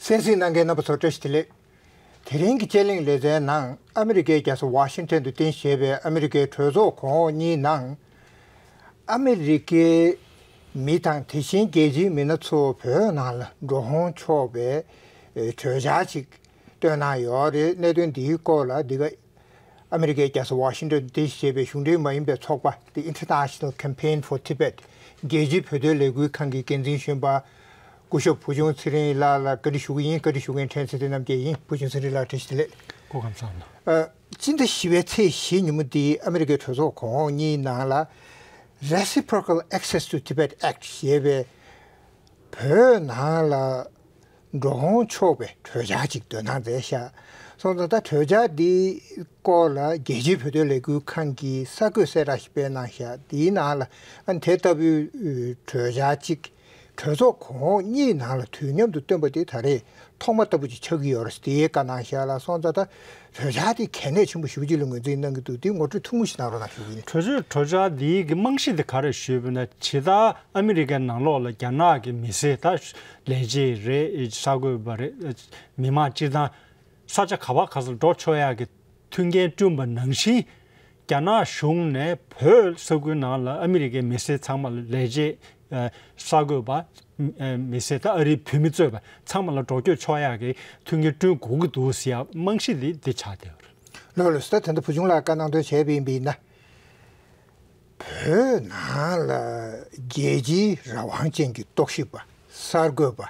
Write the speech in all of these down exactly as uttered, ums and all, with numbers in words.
གསན་གཟིགས་གནང་མཁན་རྣམ་པ་ཚོ་བཀྲ་ཤིས་བདེ་ལེགས། དེ་རིང་གི་དཔྱད་གླེང་ལེ་ཚན་ནང་ཨ་མི་རི་ཀའི་རྒྱལ་ས་ཝ་ཤིང་ཊོན་དུ་རྟེན་གཞི་བྱས་པའི་ཨ་མི་རི་ཀའི་གྲོས་ཚོགས་གོང་འོག་གཉིས་ནང་ཨ་མི་རི་ཀའི་མི་དང་དེ་བཞིན་རྒྱལ་སྤྱིའི་མི་སྣ་ཚོ་བོད་ནང་ལ་འགྲོ་འོང་ཆོག་པའི་གྲོས་འཆར་ཅིག་བཏོན་གནང་ཡོད་རེད། གནད་དོན་འདིའི་སྐོར་ལ་འདི་ག་ཨ་མི་རི་ཀའི་རྒྱལ་ས་ཝ་ཤིང་ཊོན་དུ་རྟེན་གཞི་བྱས་པའི་གཞུང་འབྲེལ་མ་ཡིན་པའི་ཚོགས་པ་The International Campaign for Tibet རྒྱལ་སྤྱིའི་བོད་དོན་ལས་འགུལ་ཁང་གི་འགན་འཛིན་གཞོན་པ་སྐུ་ཞབས་བུ་ཆུང་ཚེ་རིང་ལགས་ལ་བཀའ་འདྲི་ཞུ་གི་ཡིན། བཀའ་འདྲི་ཞུ་མཁན་ཕྲན་ཚེ་བརྟན་རྣམ་རྒྱལ་ཡིན། བུ་ཆུང་ཚེ་རིང་ལགས་བཀྲ་ཤིས་བདེ་ལེགས། སྐུ་ཁམས་བཟང་། ཨ། སྤྱི་ཟླ་བཞི་པའི་ཚེས་བཞི་ཉིན་མོ་འདིའི་ཨ་མི་རི་ཀའི་གྲོས་ཚོགས་གོང་འོག་གཉིས་ནང་ལ་Reciprocal Access to Tibet Act ཞེས་པའི་བོད་ནང་ལ་འགྲོ་འོང་ཆོག་པའི་གྲོས་འཆར་ཅིག་འདོན་གནང་མཛད་ཤག་སོང་ཙང་ད་གྲོས་འཆར་འདིའི་སྐོར་ལ་རྒྱལ་སྤྱིའི་བོད་དོན་ལས་འགུལ་ཁང་གིས་གསར་འགོད་གསལ་བསྒྲགས་ཤིག་སྤེལ་གནང་ཤག་འདིའི་ནང་ལ་ཨ་ནི་དེ་ལྟ་བུའི་གྲོས་འཆར་ཅིག་གྲོས་ཚོགས་གོང་འོག་གཉིས་ནང་ལ་དུས་མཉམ་དུ་བཏོན་པ་དེ་ད་རེས་ཐོག་མ་ལྟ་བུ་ཅིག་ཆགས་ཀྱི་ཡོད་རེད། དེའི་བཀའ་གནང་ཤག་ལ་སོང་ཙང་ད་གྲོས་འཆར་དེ་གལ་གནད་ཆེན་པོ་ཞེ་པོ་ཅིག་ལ་ངོས་འཛིན་གནང་གི་འདུག་དེ་ངོ་སྤྲོད་ཐུང་ངུ་ཞིག་གནང་རོགས་གནང་ཞུ་གི་ཡིན། གྲོས་ཆོད་གྲོས་འཆར་འདིའི་གི་རྨང་གཞི་དེ་ག་རེ་ཞུས་པ་ན། ཇི་ལྟར་ཨ་མི་རི་ཀའི་ནང་ལོགས་ལ་རྒྱ་ནག་གི་མི་སེར་ད་ལས་བྱེད་རེད། གསར་འགོད་པ་རེད། མི་མང་སྤྱིར་བཏང་ས་ཆ་ག་བ་ག་ས་ལ་འགྲོ་ཆོག་ཡག་གི་མཐུན་རྐྱེན་བསྐྲུན་པ་ནང་བཞིན། རྒྱ་ནག་གཞུང་ནས་བོད་ས་ཁུལ་ནང་ལ་ཨ་མི་རི་ཀའི་མི་སེར་ཚང་མ་ལ་ལས་བྱེད། ཨ། གསར་འགོད་པ། ཨ། མི་སེར་དང་ཨ་རིའི་བོད་མི་གཙོས་པ་ཚང་མ་ལ་འགྲོ་སྐྱོད་ཆོག་ཡག་གི་མཐུན་རྐྱེན་བསྐྲུན་དགོས་ཀྱི་འདུག་ཟེར་ཡག་རྨང་གཞི་འདི་འདི་ཆགས་བསྡད་ཡོད་རེད། ལགས་ལགས་སོ། ད་ད་ལྟ་བུ་ཆུང་ལགས་བཀའ་གནང་དོན་བྱས་པ་ཡིན་པ་ཡིན་ན། བོད་ནང་ལ་རྒྱལ་སྤྱིའི་རང་དབང་ཅན་གྱི་རྟོག་ཞིབ་པ། གསར་འགོད་པ།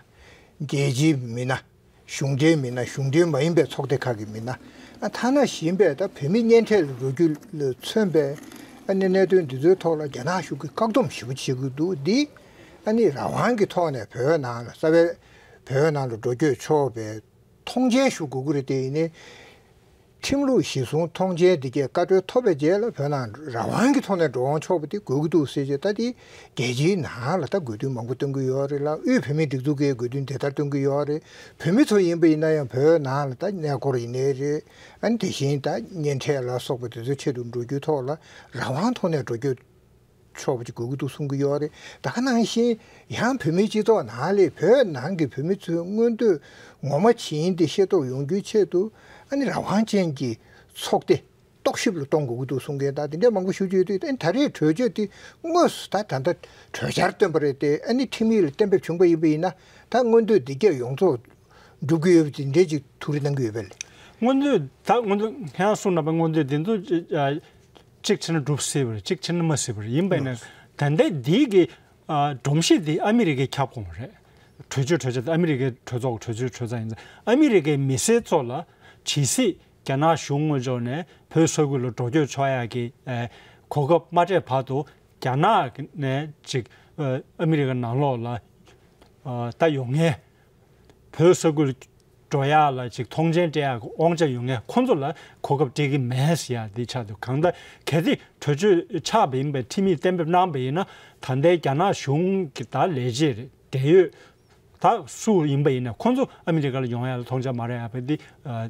རྒྱལ་སྤྱིའི་མི་སྣ། གཞུང་འབྲེལ་མི་སྣ། གཞུང་འབྲེལ་མ་ཡིན་པའི་ཚོགས་སྡེ་ཁག་གི་མི་སྣ། ཨ། ཐ་ན་གཞན་པའི་ད་བོད་མི་གཉེན་འཕྲད་ལ་འགྲོ་རྒྱུ་ལ་མཚོན་པའི་ཨ་ནི་གནད་དོན་འདི་ཚོའི་ཐོག་ལ་རྒྱ་ནག་གཞུང་གིས་བཀག་སྡོམ་ཞེ་པོ་བྱེད་ཀྱི་འདུག་འདི་ཨ་ནི་རང་དབང་གི་ཐོག་ནས་བོད་ནང་ལ་རྩ་བའི་བོད་ནང་ལ་འགྲོ་སྐྱོད་ཆོག་པའི་མཐོང་མཆན་ཞུ་དགོས་ཀྱི་རེད། དེ་ཡིན་ནའི་ཁྲིམས་ལུགས་གཞིར་བཟུང་མཐོང་མཆན་འདི་གས་བཀའ་འཁྲོལ་ཐོབ་པའི་རྗེས་ལ་བོད་ནང་རང་དབང་གི་ཐོག་ནས་འགྲོ་འོང་ཆོག་པ་དེ་དགོས་ཀྱི་འདུག་ཟེར་རྗེས། ད་དེ་རྒྱལ་སྤྱིའི་ནང་ལ་ད་དགོས་འདུན་མང་པོ་བཏོན་གྱི་ཡོད་རེད་ལ། དབུས་བོད་མིའི་སྒྲིག་འཛུགས་ཀྱིས་དགོས་འདུན་དེ་ལྟར་བཏོན་གྱི་ཡོད་རེད། བོད་མི་ཚོ་ཡིན་པ་ཡིན་ན་ཡང་བོད་ནང་ལ་ད་གནས་སྐོར་ཡིན་ནའི་རེད། ཨ་ནི་དེ་བཞིན་ད་གཉེན་འཕྲད་ལ་སོགས་པ་དེ་ཚོའི་ཆེད་དུ་འགྲོ་རྒྱུའི་ཐོག་ལ་རང་དབང་ཐོག་ནས་འགྲོ་སྐྱོད་ཆོག་པ་ཅིག་དགོས་ཀྱི་འདུག་གསུང་གི་ཡོད་རེད། ད་ག་ནང་བཞིན་ཡང་བོད་མིའི་སྤྱི་ཚོགས་ནང་ལ་བོད་ནང་གི་བོད་མི་ཚོའི་མངོན་འདོད་ངོ་མ་ཇི་ཡིན་དེ་ཤེས་རྟོགས་ཡོང་རྒྱུའི་ཆེད་དུ་ཨ་ནི་རང་དབང་ཅན་གྱི་ཚོགས་སྡེ་རྟོག་ཞིབ་ལ་གཏོང་དགོས་ཀྱི་འདུག་གསུང་མཁན་དང་དེ་འདྲ་མང་པོ་ཞུ་རྒྱུ་ཡོད་དུས། ཨ་ནི་ད་རེས་གྲོས་ཆོད་དེ་དངོས་སུ་ད་ད་ལྟ་གྲོས་འཆར་བཏོན་པ་རེད་དེ། ཨ་ནི་ཁྲིམས་ཡིག་ལ་གཏན་འབེབས་བྱུང་པ་ཡིན་པ་ཡིན་ན་ད་མངོན་འདོད་འདི་གས་ཡོངས་རྫོགས་འགྲུབ་ཀྱི་ཡོད་པ་དེ་འདྲས་ཅིག་ཐུགས་རེ་གནང་གི་ཡོད་པས་ལགས། མངོན་འདོད་ད་མངོན་འདོད་ཁྱེད་རང་གསུངས་གནང་པའི་མངོན་འདོད་འདི་ཚོ་ཅིག་ཨ། གཅིག་བྱས་ན་འགྲུབ་སྲིད་པ་རེད། གཅིག་བྱས་ན་མ་སྲིད་པ་རེད། ཡིན་པས་ན་ད་ལྟ་འདི་གི་ཨ། སྒྲོམ་གཞི་འདི་ཨ་མི་རི་ཀས་ཁྱབ་དགོས་པ་རེད། གྲོས་ཆོད་གྲོས་ཆོད་ཨ་མི་རི་ཀའི་གྲོས་ཚོགས་གྲོས་ཆོད་གྲོས་ཚོགས་ཡིན་ཙང་ཨ་མི་རི་ཀའི་མི་སེར་ཚོ་ལ་ཇི་སྲིད་རྒྱ་ནག་གཞུང་ངོས་ཕྱོགས་ནས་བོད་ས་ཁུལ་ལ་འགྲོ་སྐྱོད་ཆོག་ཡག་གི་ཨ། གོ་སྐབས་མ་སྤྲད་བར་དུ་རྒྱ་ནག་ནས་ཅིག་ཨ། ཨ་མི་རི་ཀ་ནང་ལོགས་ལ་ཨ། ད་ཡོང་མཁན། བོད་ས་ཁུལ་འགྲོ་ཡག་ལ་ཅིག་མཐོང་མཆན་སྤྲད་ཡག་གི་དབང་ཆ་ཡོད་མཁན་ཁོ་ཚོ་ལ་གོ་སྐབས་སྤྲད་ཀྱི་མེད་ཟེར་ཡག་འདི་ཆགས་འདུག་གང་ལྟར་གལ་ཏེ་གྲོས་ཆོད་ཆགས་པ་ཡིན་པས། ཁྲིམས་ཡིག་གཏན་འབེབས་གནང་པ་ཡིན་ན། ད་ལྟའི་རྒྱ་ནག་གཞུང་གི་ད་ལས་བྱེད་རེད། འབྲེལ་ཡོད་ད་སུ་ཡིན་པ་ཡིན་ན་ཁོ་ཚོ་ཨ་མི་རི་ཀ་ལ་ཡོང་ཡག་ལ་མཐོང་ཆ་མ་རག་ཡག་པ་འདི། ཨ།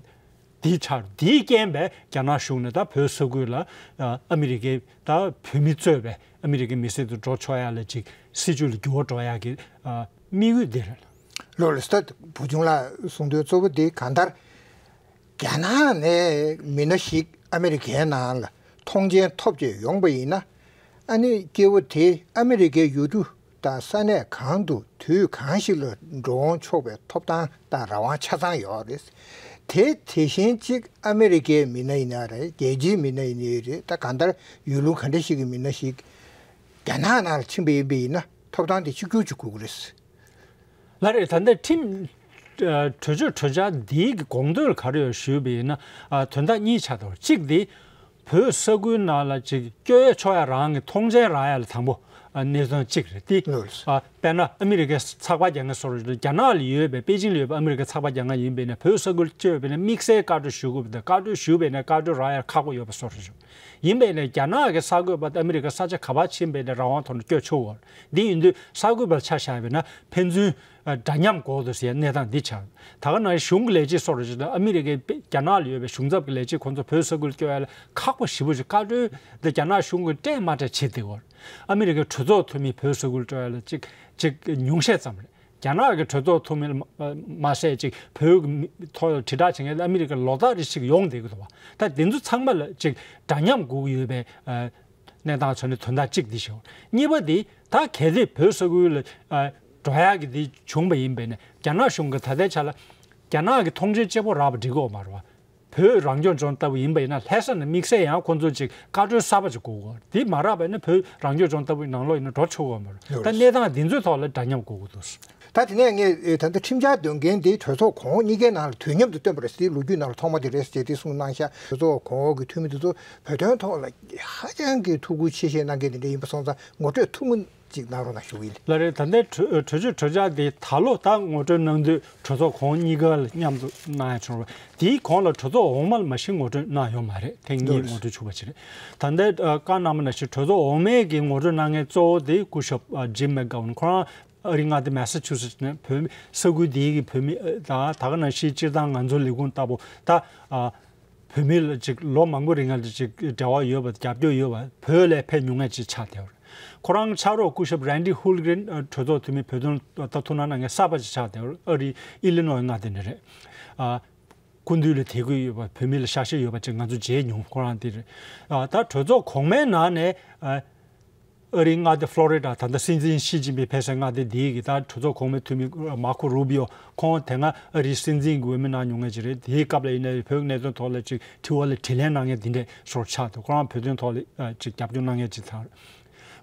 འདི་ཆགས། འདིའི་རྐྱེན་པས་རྒྱ་ནག་གཞུང་ནས་ད་བོད་ས་ཁུལ་ལ་ཨ། ཨ་མི་རི་ཀའི་ད་བོད་མི་གཙོས་པའི་ཨ་མི་རི་ཀའི་མི་སེར་དུ་འགྲོ་ཆོག་ཡག་ལ་ཅིག་སྲིད་ཇུས་ལ་འགྱུར་བ་འགྲོ་ཡག་གི་ཨ། དམིགས་ཡུལ་འདི་རེད། ལགས་ལགས་སོ། བུ་ཆུང་ལགས་གསུང་དོན་གཙོ་བོ་འདི་གང་ལྟར་རྒྱ་ནག་ནས་མི་སྣ་ཞིག་ཨ་མི་རི་ཀའི་ནང་ལ་མཐོང་མཆན་ཐོབ་བྱས་ཡོང་པ་ཡིན་ན། ཨ་ནི་སྐྱེ་བོ་དེ་ཨ་མི་རི་ཀའི་ཡུལ་གྲུ་དང་ས་གནས་གང་དུ་དུས་གང་ཞིག་ལ་འགྲོ་འོང་ཆོག་པའི་ཐོབ་ཐང་དང་རང་དབང་ཆ་ཚང་ཡོད་རེད། དེ་དེ་བཞིན་གཅིག་ཨ་མི་རི་ཀའི་མི་སྣ་ཡིན་ན་རེད། རྒྱལ་སྤྱིའི་མི་སྣ་ཡིན་ནའི་རེད། ད་གང་ལྟར་ཡུལ་ལུང་ག་འདྲ་ཞིག་གི་མི་སྣ་ཞིག་རྒྱ་ནག་ནང་ལ་ཕྱིན་པ་ཡིན་པ་ཡིན་ན་ཐོབ་ཐང་དེ་གཅིག་གྱུར་གྱི་དགོས་ཀྱི་རེད། ལགས་རེད། ད་ལྟ་ཁྲིམས་ཨ། གྲོས་ཆོད་གྲོས་འཆར་འདིའི་གི་དགོངས་དོན་ལ་ག་རེ་ཡོད་ཞུས་པ་ཡིན་ན། ཨ། དོན་དག་གཉིས་ཆགས་འདུག་གཅིག་འདི་བོད་ས་ཁུལ་ནང་ལ་ཅིག་སྐྱོད་ཡ་ཆོག་ཡ་རང་གི་མཐོང་མཆན་རག་ཡ་ལ་དང་པོ་ཨ། གནས་ཚང་གཅིག་རེད་དེ། ལགས། ཨ། དཔེར་ན་ཨ་མི་རི་ཀའི་ཚགས་པར་རྒྱག་མཁན་སོགས་རེད། རྒྱ་ནག་ལ་ཡོད་པའི་པེ་ཅིང་ལ་ཡོད་པའི་ཨ་མི་རི་ཀའི་ཚགས་པར་རྒྱག་མཁན་ཡིན་པས་ན་བོད་ས་ཁུལ་སྐྱོད་པས་ན་དམིགས་བསལ་བཀའ་འཁྲོལ་ཞུ་དགོས་པ་དང་། བཀའ་འཁྲོལ་ཞུ་བས་ན་བཀའ་འཁྲོལ་རག་ཡ་ཁག་པོ་ཡོད་པ་སོགས་རེད། ཡིན་པས་ན་རྒྱ་ནག་གི་གསར་འགོད་པ་དེ་ཨ་མི་རི་ཀ་ས་ཆ་ག་པར་ཕྱིན་པས་ན་རང་དབང་ཐོག་ནས་སྐྱོད་ཆོག་གོ། འདི་ཡིན་དུས་གསར་འགོད་པ་ཆ་བཞག་པས་ན་ཕན་ཚུན་འདྲ་མཉམ་དགོས་འདུག་ཟེར་གནས་སྟངས་འདི་ཆགས། ད་ག་ནང་གཞུང་གི་ལས་བྱེད་སོགས་རེད་ཅེ་ན། ཨ་མི་རི་ཀའི་རྒྱ་ནག་ལ་ཡོད་པའི་གཞུང་ཚབ་ཀྱི་ལས་བྱེད་ཁོང་ཚོ་བོད་ས་ཁུལ་སྐྱོད་ཡ་ལ་ཁག་པོ་ཞེ་པོ་ཞིག་བཀའ་འཁྲོལ་འདི་རྒྱ་ནག་གཞུང་གིས་སྤྲད་མ་སྤྲད་བྱེད་བསྡད་ཡོད། ཨ་མི་རི་ཀའི་གྲོས་ཚོགས་འཐུས་མི་བོད་ས་ཁུལ་སྐྱོད་ཡ་ལ་ཅིག་ཅིག་ཉུང་ཤས་ཙམ་རེད། རྒྱ་ནག་གི་གྲོས་ཚོགས་འཐུས་མི་ལ་མ་མ་ཟད་ཅིག་བོད་ཀྱི་མི་ཐོག་ལ་དྲིལ་བསྒྲགས་བྱེད་མཁན་ཨ་མི་རི་ཀ་ལོ་ལྟར་རེ་ཞིག་ཡོང་བསྡད་ཀྱི་འདུག་བ། ད་དེ་ཚོ་ཚང་མ་ལ་ཅིག་འདྲ་མཉམ་དགོས་ཀྱི་ཡོད་པའི་ཨ་གནས་སྟངས་ཆགས་ནས་དོན་དག་གཅིག་འདི་ཞིག་གཉིས་པ་འདི་ད་གལ་ཏེ་བོད་ས་ཁུལ་ལ་ཨ་འགྲོ་ཡག་གི་འདི་བྱུང་བ་ཡིན་པས་ན། རྒྱ་ནག་གཞུང་གི་ད་ལྟའི་ཆ་ལ་རྒྱ་ནག་གི་མཐོང་མཆན་གཅིག་པོ་རག་པ་འགྲིག་གི་ཡོད་མ་རེད་བ། བོད་རང་སྐྱོང་ལྗོངས་ལྟ་བུ་ཡིན་པ་ཡིན་ན་ལྷ་ས་ནས་དམིགས་བསལ་ཡང་ཁོང་ཚོ་ཅིག་བཀའ་འཁྲོལ་གསར་པ་ཅིག་དགོས་ཀྱི་ཡོད་རེད། དེ་མ་རག་པ་ཡིན་ན་བོད་རང་སྐྱོང་ལྗོངས་ལྟ་བུའི་ནང་ལོགས་ཡིན་ན་འགྲོ་ཆོག་གི་ཡོད་མ་རེད། ད་གནས་སྟངས་འདི་ཚོའི་ཐོག་ལ་འདྲ་མཉམ་དགོས་ཀྱི་འདུག་ད་དེ་ནས་ངས་ཨེ་ད་ལྟ་ཁྲིམས་འཆར་འདོན་མཁན་དེ་གྲོས་ཚོགས་གོང་འོག་གཉིས་ཀའི་ནང་ལ་དུས་མཉམ་དུ་བཏོན་པ་རེད་ཟེར། ལོ་རྒྱུས་ནང་ལ་ཐོག་མ་དེ་རེད་ཟེར་དེ་གསུངས་གནང་ཤག་གྲོས་ཚོགས་གོང་འོག་གི་འཐུས་མི་དེ་ཚོ་བོད་དོན་ཐོག་ལ་ཧ་ཅང་གི་ཐུགས་ཁུར་ཆེ་བཞེས་གནང་མཁན་དེ་འདྲ་ཡིན་པ་སོང་ཙང་ངོ་སྤྲོད་ཐུང་ངུ་ཅིག་གནང་རོགས་གནང་ཞུ་གི་ཡིན། ལགས་རེད། ད་ལྟའི་གྲོས་གྲོས་ཆོད་གྲོས་འཆར་དེ་ད་ལོ་ད་ངོ་སྤྲོད་གནང་དུས་གྲོས་ཚོགས་གོང་གཉིས་ཀ་ལ་མཉམ་དུ་གནང་ཡ་བྱུང་བ། དེའི་གོང་ལ་གྲོས་ཚོགས་འོག་མ་ལ་མ་གཞི་ངོ་སྤྲོད་གནང་ཡོད་མ་རེད། ཐེངས་གཉིས་ལགས་རེད། ངོ་སྤྲོད་བྱུང་བ་ཅིག་རེད། ད་ལྟའི་ཨ་བཀའ་གནང་བ་ནང་བཞིན་གྲོས་ཚོགས་འོག་མའི་གི་ངོ་སྤྲོད་གནང་མཁན་གཙོ་བོ་དེ་སྐུ་ཞབས་ཨ་ཇིམ་མེག་གྷ་ཝན། ཁོ་རང་ཨ་རི་མངའ་སྡེ་མེ་ས་ཆུ་སེ་ཊི་ནས་བོད་མི་ས་ཁུལ་དེའི་གི་བོད་མི་ཨ་དང་ད་ག་ནང་བཞིན་སྤྱིར་བཏང་ང་ཚོ་ལས་ཁུངས་ལྟ་བུ་ད་ཨ་བོད་མི་ལ་ཅིག་ལོ་མང་པོ་རིང་ལ་ཅིག་འབྲེལ་བ་ཡོད་པ། རྒྱབ་སྐྱོར་ཡོད་པ། བོད་ལ་ཕེབས་མྱོང་མཁན་ཅིག་ཆགས་བསྡད་ཡོད་རེད། ཁོ་རང་ཕྱག་རོགས་སྐུ་ཞབས་རན་ཌི་ཧུལ་གྷི་རིན་ཨ་གྲོས་ཚོགས་འཐུས་མི་བོད་དོན་ལ་ད་ཐུགས་སྣང་གནང་མཁན་གསར་པ་ཅིག་ཆགས་བསྡད་ཡོད་རེད། ཨ་རི་ཨི་ལི་ནོའི་མངའ་སྡེ་ནས་རེད། ཨ་སྐུ་མདུན་ལ་དད་གུས་ཡོད་པ། བོད་མི་ལ་ཤ་ཞེན་ཡོད་པ་ཅིག་ང་ཚོ་མཇལ་མྱོང་། ཁོ་རང་དེ་རེད། ཨ་ད་གྲོས་ཚོགས་གོང་མའི་ནང་ནས་ཨ་ཨ་རིའི་མངའ་སྡེ་ཕློ་རི་ཌ། ད་ལྟ་སྲིད་འཛིན་ཞི་ཅིན་ཕིང་ཕེབས་སའི་མངའ་སྡེ་འདིའི་གི་ད་གྲོས་ཚོགས་གོང་མའི་འཐུས་མི་མར་ཁོ་རུ་བྷི་ཨོ། ཁོང་དེ་སྔ་ཨ་རིའི་སྲིད་འཛིན་གྱི་འོས་མི་གནང་མྱོང་མཁན་ཅིག་རེད། དེའི་སྐབས་ལ་ཡིན་ན་བོད་ཀྱི་གནད་དོན་ཐོག་ལ་ཅིག་དྲི་བ་ལ་དྲིས་ལན་གནང་མཁན་འདི་འདྲས་ཤོར་ཆགས་འདུག་ཁོ་རང་བོད་དོན་ཐོག་ལ་ཨ་ཅིག་རྒྱབ་སྐྱོར་གནང་མཁན་ཅིག་ཚར།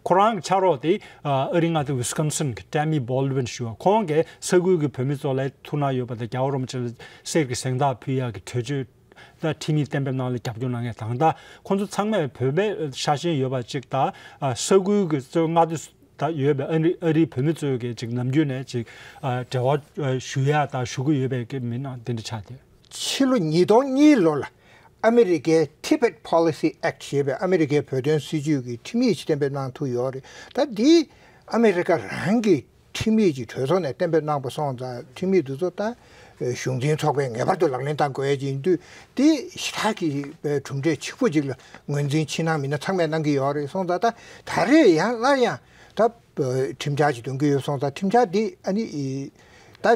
ཁོ་རང་གི་ཕྱག་རོགས་དེ་ཨ་རི་མངའ་སྡེ་ཝི་སི་ཀོན་སིན་གི་ཊེ་མི་བྷོལ་ཌི་ཝིན་ཞུ་བ། ཁོང་གིས་ས་ཁུལ་གྱི་བོད་མི་ཚོ་ལ་ཐུགས་སྣང་ཡོད་པ་དང་རྒྱལ་བ་རིན་པོ་ཆེ་ལ་གསེར་གྱི་གཟེངས་རྟགས་ཕུལ་ཡག་གི་གྲོས་ཆོད་ད་ཁྲིམས་ཡིག་གཏན་འབེབས་གནང་ལ་རྒྱབ་སྐྱོར་གནང་མཁན་དང་། ད་ཁོང་ཚོ་ཚང་མས་བོད་པའི་ཤ་ཞེན་ཡོད་པ་ཅིག་དང་། ཨ་ས་ཁུལ་གྱི་གཙོས་མངའ་སྡེ་ད་ཡོད་པའི་ཨ་རི་ཨ་རིའི་བོད་མི་ཚོས་ཀྱི་ཅིག་ནམ་རྒྱུན་ནས་ཅིག་ཨ་འབྲེལ་བ་ཨ་ཞུ་ཡག་དང་ཞུ་གི་ཡོད་པའི་གི་མི་སྣ་དེ་འདྲ་ཆགས་ཏེ། ཕྱི་ལོ་ཉིས་སྟོང་གཉིས་ལོ་ལ་ཨ་མི་རི་ཀའི་Tibet Policy Act ཞེས་པའི་ཨ་མི་རི་ཀའི་བོད་དོན་སྲིད་བྱུས་ཀྱི་ཁྲིམས་ཡིག་ཅིག་གཏན་འབེབས་གནང་ཐུབ་ཡོད་རེད། ད་འདི་ཨ་མི་རི་ཀ་རང་གི་ཁྲིམས་ཡིག་ཅིག་གྲོས་ཚོགས་ནས་གཏན་འབེབས་གནང་པ་སོང་ཙང་། ཁྲིམས་ཡིག་འདི་ཚོ་ད་གཞུང་འཛིན་ཚོགས་པས་ངེས་པར་དུ་ལག་ལེན་བསྟར་དགོས་ཡ་ཅིག་ཡིན་དུས། འདི་ཞེ་དྲག་གི་གྲུབ་འབྲས་ཆེན་པོ་ཅིག་ལ་ངོས་འཛིན་ཕྱི་ནང་མི་སྣ་ཚང་མས་གནང་གི་ཡོད་རེད། སོང་ཙང་ད་ད་རེས་ཡང་སླར་ཡང་ད་ཁྲིམས་འཆར་ཅིག་འདོན་གྱི་ཡོད་སོང་ཙང་། ཁྲིམས་འཆར་འདི་ཨ་ནི་ད་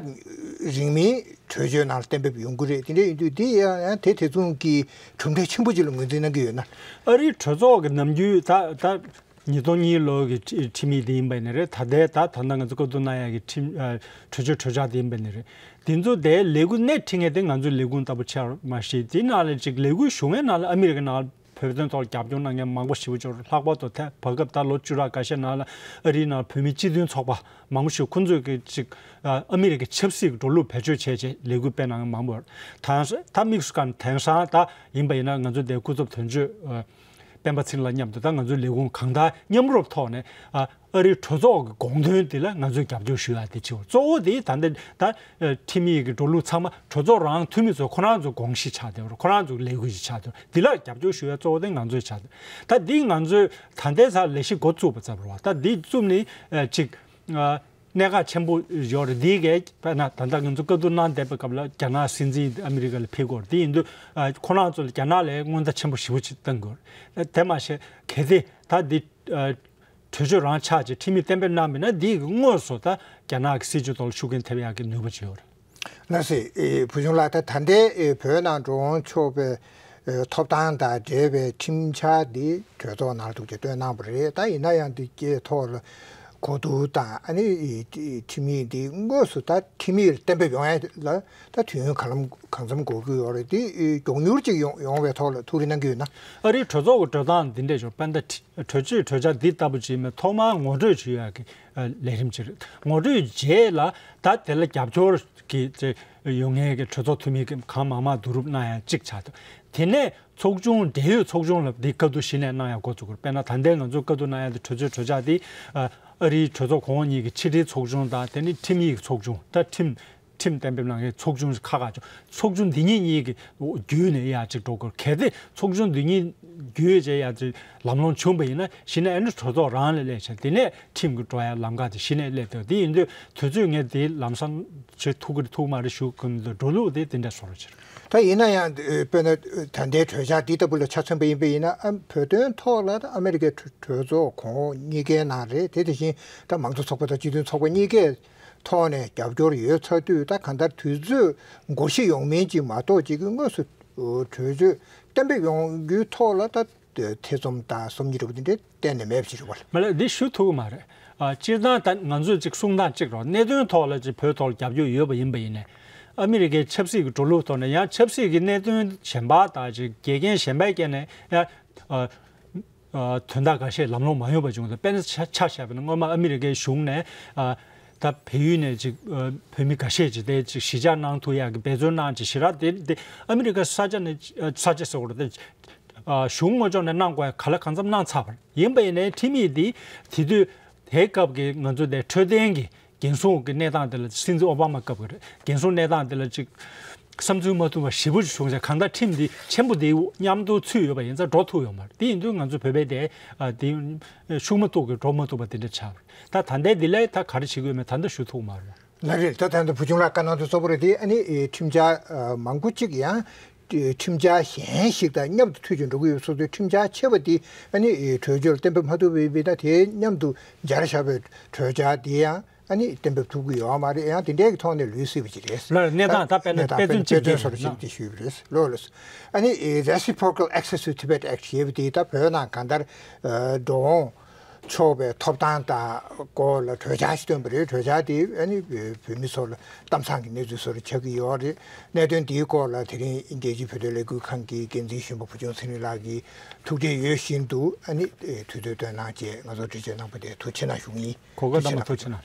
རིང་མིན་གྲོས་ཆོད་ནང་གཏན་འབེབས་ཡོང་གི་རེད། དེ་འདྲ་ཡིན་དུས་འདི་ཡང་ཡང་དེ་དེ་མཚུངས་ཀྱི་གྲུབ་འབྲས་ཆེན་པོ་ཅིག་ལ་ངོས་འཛིན་གནང་གི་ཡོད་ན། ཨ་རིའི་གྲོས་ཚོགས་ཀྱི་ནམ་རྒྱུན་ད་ད་ཉིས་སྟོང་གཉིས་ལོ་གི་ཁྲི་ཁྲིམས་ཡིག་དེ་ཡིན་པ་ནི་རེད། ད་ལྟའི་ད་ད་ལྟ་ང་ཚོ་བཀའ་བསྡུར་གནང་ཡག་གི་ཁྲིམས་ཨ་གྲོས་ཆོད་གྲོས་འཆར་དེ་ཡིན་པ་ནི་རེད། དེ་ཚོ་དེའི་ལས་འགུལ་སྣེ་ཁྲིད་མཁན་དེ་ང་ཚོའི་ལས་ཁུངས་ལྟ་བུ་ཆགས་མ་ཤེས། དེའི་ནང་ལ་ཅིག་ལས་འགུལ་ཞུ་མཁན་ནང་ལ་ཨ་མི་རི་ཀའི་ནང་ལ་བོད་དོན་ཐོག་རྒྱབ་སྐྱོར་གནང་མཁན་མང་པོ་ཞེ་པོ་ཅིག་ཡོད་རེད། ལྷག་པར་དུ་ཐེ་བར་སྐབས་ད་ལོ་བཅུ་ཕྲག་འགའ་ཤས་ནང་ལ་ཨ་རིའི་ནང་བོད་མིའི་སྤྱི་མཐུན་ཚོགས་པ་མང་པོ་ཞིག་ཁོང་ཚོས་ཀྱི་ཅིག་ཨ་ཨ་མི་རི་ཀའི་ཆབ་སྲིད་ཀྱི་འགྲོ་ལུགས་བེད་སྤྱོད་བྱས་བྱས་ལས་འགུལ་སྤེལ་གནང་མཁན་མང་པོ་ཡོད་རེད། ད་ད་དམིགས་སུ་བཀར་ནས་དེང་སང་ད་ཡིན་པ་ཡིན་ན་ང་ཚོ་དེ་སྐུ་ཚབ་དོན་གཅོད་ཨ་སྤེན་པ་ཚེ་རིང་ལགས་མཉམ་དུ་ད་ང་ཚོའི་ལས་ཁུངས་གང་ལྟར་མཉམ་རུབ་ཐོག་ནས་ཨ་ཨ་རིའི་གྲོས་ཚོགས་ཀྱི་དགོངས་དོན་དེ་ལ་ང་ཚོས་རྒྱབ་སྐྱོར་ཞུ་ཡག་དེ་བྱེད་དགོས། གཙོ་བོ་དེ་ད་ལྟ་ད་ཁྲིམས་ཡིག་གི་འགྲོ་ལུགས་ཚང་མ་གྲོས་ཚོགས་རང་འཐུས་མི་ཚོ་ཁོ་རང་ཚོ་དགོངས་གཞི་ཆགས་བསྡད་པ་རེད། ཁོ་རང་ཚོ་ལས་འགུལ་ཞིག་ཆགས་བསྡད་པ་རེད། འདི་ལ་རྒྱབ་སྐྱོར་ཞུ་ཡག་གཙོ་བོ་དེ་ང་ཚོས་ཆགས་བསྡད། ད་འདི་ང་ཚོས་ད་ལྟའི་ཆར་ལས་གཞི་འགོ་བཙུགས་པ་ཙམ་རེད་བ། ད་འདི་བཙུགས་ནས་ཨ་ཅིག་ཨ་གནད་འགག་ཆེན་པོ་ཡོད་རེད། འདི་གས་དཔེར་ན་ད་ལྟ་ང་ཚོ་བཀའ་བསྡུར་གནང་བསྡད་པའི་སྐབས་ལ་རྒྱ་ནག་སྲིད་འཛིན་ཨ་མི་རི་ཀ་ལ་ཕེབས་ཀྱི་ཡོད་རེད། དེ་ཡིན་དུས་ཨ་ཁོ་རང་ཚོ་ལ་རྒྱ་ནག་ལ་སྔོན་བརྡ་ཆེན་པོ་ཞེ་པོ་ཅིག་བཏང་དགོས་རེད། དེ་མ་ཟད་གལ་ཏེ་ད་འདི་ཨ་གྲོས་ཆོད་རང་ཆགས་ཀྱི་ཁྲིམས་ཡིག་གཏན་འབེབས་གནང་མིན་ན། འདི་གི་དངོས་སུ་ད་རྒྱ་ནག་གི་སྲིད་བྱུས་ཐོག་ལ་ཤུགས་རྐྱེན་ཐེབས་ཡག་གི་ནུས་པ་ཅིག་ཡོད་རེད། ལགས་སེ། ཨེ་བུ་ཆུང་ལགས། ད་ད་ལྟའི་ཨེ་བོད་ནང་འགྲོ་འོང་ཆོག་པའི་ཨེ་ཐོབ་ཐང་དང་འབྲེལ་བའི་ཁྲིམས་འཆར་འདི་གྲོས་ཚོགས་ནང་ལ་ཐུགས་རྗེ་བཏོན་གནང་བ་རེད། ད་ཡིན་ན་ཡང་འདི་སྐད་ཐོག་ལ་གོ་བསྡུར་དང་ཨ་ནི་ཨེ་ཁྲིམས་ཡིག་འདི་དངོས་སུ་ད་ཁྲིམས་ཡིག་གཏན་འབེབས་ཡོང་ཡ་ལ་ད་དུས་ཡུན་གང་ལམ་གང་འཚམ་འགོར་གྱི་ཡོད་རེད། འདི་ཨེ་མགྱོགས་མྱུར་ཅིག་ཡོང་ཡོང་བའི་ཐོག་ལ་ཐུགས་རེ་གནང་གི་ཡོད་ན། ཨ་རིའི་གྲོས་ཚོགས་ཀྱི་འགྲོ་སྟངས་འདི་འདྲས་ཤོག་དཔེར་ན་གྲོས་ཆོད་གྲོས་འཆར་འདི་ལྟ་བུ་ཅིག་མེད། ཐོག་མར་ངོ་སྤྲོད་བྱེད་ཡག་གི་ལས་རིམ་ཅིག་རེད། ངོ་སྤྲོད་རྗེས་ལ་ད་དེ་ལ་རྒྱབ་སྐྱོར་གྱི་ཡོང་མཁན་གྱི་གྲོས་ཚོགས་འཐུས་མི་གང་མང་མང་བསྡུ་རུབ་གནང་ཡ་གཅིག་ཆགས་འདུག་དེ་ནས་ཚོགས་ཆུང་། འབྲེལ་ཡོད་ཚོགས་ཆུང་ལ་འདི་བཀའ་བསྡུར་གཞི་ནས་གནང་ཡ་འགོ་བཙུགས་དགོས། དཔེར་ན་ད་ལྟའི་ང་ཚོ་བཀའ་བསྡུར་གནང་ཡ་དེ་གྲོས་ཆོད་གྲོས་འཆར་འདི་ཨ་རིའི་གྲོས་ཚོགས་གོང་འོག་གཉིས་ཀྱི་ཕྱི་དྲིལ་ཚོགས་ཆུང་དང་། དེ་ནས་ཁྲིམས་ཡིག་ཚོགས་ཆུང་། ད་ཁྲིམས་ཁྲིམས་གཏན་འབེབས་གནང་མཁན་ཚོགས་ཆུང་ཁག་ཁག་ཅིག་ཚོགས་ཆུང་འདི་གཉིས་གཉིས་ཀྱི་བརྒྱུད་ནས་ཡར་ཅིག་འགྲོ་དགོས། གལ་ཏེ་ཚོགས་ཆུང་འདི་གཉིས་བརྒྱུད་བྱས་ཡར་ཅིག་ལམ་ལྷོང་བྱུང་བ་ཡིན་ན་གཞི་ནས་ཨ་ནི་གྲོས་ཚོགས་རང་ལ་སླེབས་བྱས། དེ་ནས་ཁྲིམས་ཀྱི་འགྲོ་ཡ་ལམ་ཁ་དེ་གཞི་ནས་སླེབས་ཐུབ། དེ་ཡིན་དུས་དུས་ཚོད་ངས་དེ་ལམ་སང་ཆེ་ཐུག་གི་ཐུག་མ་རེད་ཞུ་གི་མི་འདུག་འགྲོ་ལུགས་དེ་དེ་འདྲ་བཟོ་རོགས་བྱེད། ད་ཡིན་ན་ཡང་དཔེར་ན་ད་ལྟའི་གྲོས་འཆར་འདི་ལྟ་བུ་ལ་ཆ་མཚོན་པ་ཡིན་པ་ཡིན་ན། ཨ་བོད་དོན་ཐོག་ལ་ད་ཨ་མི་རི་ཀའི་གྲོས་གྲོས་ཚོགས་གོང་འོག་གཉིས་ཀའི་ནང་རེད། དེ་དེ་བཞིན་ད་མང་གཙོ་ཚོགས་པ་དང་སྤྱི་མཐུན་ཚོགས་པ་གཉིས་ཀས་ ཐོག་ནས་རྒྱབ་སྐྱོར་ཡོད་ཚར་དུས། ད་གང་ལྟར་དུས་ཚོད་འགོར་ཤི་ཡོང་མིན་གཅིག་མ་གཏོགས། གཅིག་གི་དངོས་སུ་གྲོས་ཆོད་གཏན་འབེབས་ཡོང་རྒྱུའི་ཐོག་ལ་ད་ཐེ་ཚོམ་དང་སོམ་ཉི་འདྲ་པོ་དེ་འདྲ་གཏན་ནས་མེད་པ་ཞིག་རེད་པ། མ་ལགས། འདི་ཞུ་ཐུབ་ཀྱི་མ་རེད། ཨ། སྤྱིར་བཏང་ད་ང་ཚོས་ཅིག་གསུང་སྟངས་གཅིག་རེད། གནད་དོན་ཐོག་ལ་ཅིག་བོད་ཐོག་ལ་རྒྱབ་སྐྱོར་ཡོད་པ་ཡིན་པ་ཡིན་ནའི། ཨ་མི་རི་ཀའི་ཆབ་སྲིད་ཀྱི་འགྲོ་ལུགས་ཐོག་ནས་ཡང་ཆབ་སྲིད་ཀྱི་གནད་དོན་གཞན་པ་དང་ཅིག་འགལ་རྐྱེན་གཞན་པའི་རྐྱེན་ནས་ཡང་། ཨ། ཨ། དོན་དག་འགའ་ཤས་ལམ་ལྷོང་མ་ཡོང་བ་བྱུང་སྟེ། དཔེར་ན་ཆ་ཆ་བཞག་པ་ན། སྔོན་མ་ཨ་མི་རི་ཀའི་གཞུང་ནས། ཨ། ད་བལ་ཡུལ་ནས་ཅིག་ཨ། བོད་མི་འགའ་ཤས་ཅིག་དེ་ཅིག་གཞིས་ཆགས་གནང་ཐུབ་ཡག་གི་འབད་བརྩོན་གནང་ཅིག་ཞེ་དྲག་དེ་དེ་ཨ་མི་རི་ཀ་ས་ཆ་ནས། ཨ། ས་ཆ་ཟེར་དགོས་རེད་དེ། ཨ། གཞུང་དངོས་ཕྱོགས་ནས་གནང་དགོས་ཡ་ག་ལ་གང་འཚམ་གནང་ཚར་བ་རེད། ཡིན་པ་ཡིན་ནའི་ཁྲིམས་ཡིག་འདི་དེ་དུས་དེའི་སྐབས་ཀྱི་ང་ཚོ་དེ་འཕྲོད་བསྟེན་གྱི་འགན་སྲུང་གི་གནས་སྟངས་དེ་ལ། སྲིད་འཛིན་ཨོ་བྷ་མ་སྐབས་ཀྱི་རེད། འགན་སྲུང་གནས་སྟངས་དེ་ལ་ཅིག་བསམ་ཚུལ་མ་མཐུན་པ་ཞེ་པོ་ཅིག་བྱུང་ཚེ། གང་ལྟར་ཁྲིམས་འདི་ཆེན་པོ་འདིའི་མཉམ་དུ་ཚུད་ཡོད་པ་ཡིན་ཙང་འགྲོ་ཐུབ་ཡོད་མ་རེད། དེ་ཡིན་དུས་ང་ཚོ་བོད་པའི་དེ། ཨ། དེ་ཤུགས་མ་གཏོགས་ཀྱི་འགྲོ་མ་ཐུབ་པ་དེ་འདྲ་ཆགས་པ་རེད། ད་ད་ལྟའི་འདི་ལ་ད་ག་རེ་བྱེད་དགོས་མེད་ད་ལྟ་ཞུ་ཐུབ་མ་རེད། ལགས་རེད། ད་ད་ལྟ་བུ་ཆུང་ལགས་བཀའ་གནང་དོན་གཙོ་བོ་རེད་དེ། ཨ་ནི་ཨེ། ཁྲིམས་འཆར་ཨ། མང་པོ་གཅིག་ཡང་ཨེ། ཁྲིམས་འཆར་གཞན་ཞིག་དང་མཉམ་དུ་མཐུད་ཅིང་འགྲོ་གི་ཡོད་སོང་དུས། ཁྲིམས་འཆར་ཆེ་བ་འདི་ཨ་ནི་ཨེ། གྲོས་ཆོད་ལ་གཏན་འབེབས་མ་ཐུབ་པ་ཡིན་པས། ད་དེ་མཉམ་དུ་སྦྱར་བཞག་པའི་གྲོས་འཆར་འདི་ཡང་ཨ་ནི་གཏན་འབེབས་ཐུབ་ཀྱི་ཡོད་མ་རེད། ཡང་དེ་འདྲའི་གི་ཐོག་ནས་ལུས་སྲིད་པ་ཅིག་རེད། ལགས། གནས་སྟངས་ད་དཔེར་ན་གནས་སྟངས་དཔེ་མཚོན་དཔེ་གཅིག་མཚོན་བྱས་སོ་རེ་ན། ཞིག་དེ་ཞུས་པ་རེད། ལགས་ལགས། ཨ་ནི་ཨེ། Reciprocal Access to Tibet Act ཞེས་པ་དེ་ད་བོད་ནང་གང་ལྟར་ཨ། འགྲོ་འོང་ཆོག་པའི་ཐོབ་ཐང་དང་སྐོར་ལ་གྲོས་འཆར་ཞིག་བཏོན་པ་རེད། གྲོས་འཆར་དེ་ཨ་ནི་བོད་མི་ཚོ་ལ་གཏམ་བཟང་གི་གནས་ཚུལ་བཟོ་འདྲ་ཆགས་ཀྱི་ཡོད་རེད། གནད་དོན་དེའི་སྐོར་ལ་དེ་རིང་རྒྱལ་སྤྱིའི་བོད་དོན་ལས་འགུལ་ཁང་གི་འགན་འཛིན་གཞོན་པ་བུ་ཆུང་ཚེ་རིང་ལགས་ཀྱིས་ཐུགས་འདྲིས་ཡོད་བཞིན་དུ། ཨ་ནི་དུས་ཚོད་བཏོན་གནང་བྱས་ང་ཚོར་འགྲེལ་བརྗོད་གནང་པ་དེ་ཐུགས་རྗེ་ཆེ་གནང་ཞུ་གི་ཡིན། གོ་སྐབས་གནང་བར་ཐུགས་རྗེ་ཆེ་གནང་།